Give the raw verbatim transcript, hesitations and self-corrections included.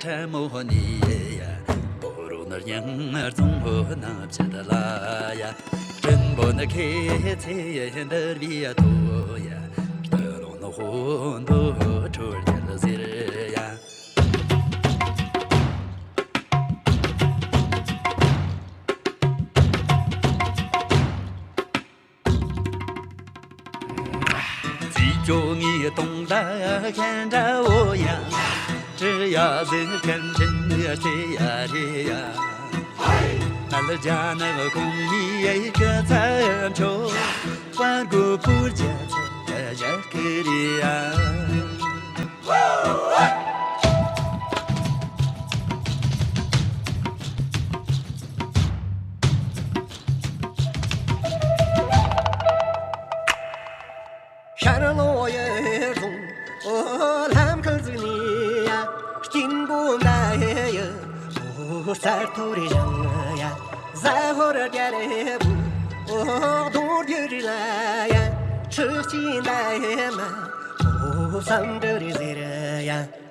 ཕྲ་མོ་ནི་ཡ། ལོ་རོ་ནར་ཡང་རྫོང་ཧོ་ན་བྱེད་ལ་ཡ། སྤྲིན་པོ་ནི་ཁེ་ཚེ་འདར་བའི་ཐོ་ཡ། སྟོད་ལུང་ནི་ཧོ་འདོ་ཁྲོ་རྒྱལ་ཟེར་ཡ། རྩིས་ཀྱོ་ངའི་གདོང་ལ་ཤན་འདྲ་བོ་ཡ། དྲི་ཡ་ཟེར་མཁན་དྲིན་ནི་རྩེ་ཡ་རེད་ཡ། ནལ་རྒྱ་ནག་གོང་མའི་ཡ་ཡི་ཁ་ཚ་མཆོ། པར་གོ་པུར་རྒྱ་ཚ་རྒྱ་ཁི་རེད་ཡ། ཤར་ལྷོ་ཡུལ་ལུང་ལྷམ་ཁ་ཟིག་ནི་ཡ། སྐྱིན་པོ་འདའ་ཡུལ་སར་ཐོ་རེ་རང་ཡ། ཟ་ཧོར་རྒྱ་རེ་བུ་གདོང་རྒྱུ་རི་ལ་ཡ། ཁྲི་སྐྱིན་འདའ་ཡུལ་མ་བསམ་འདྲ་རེ་ཟེར་ཡ།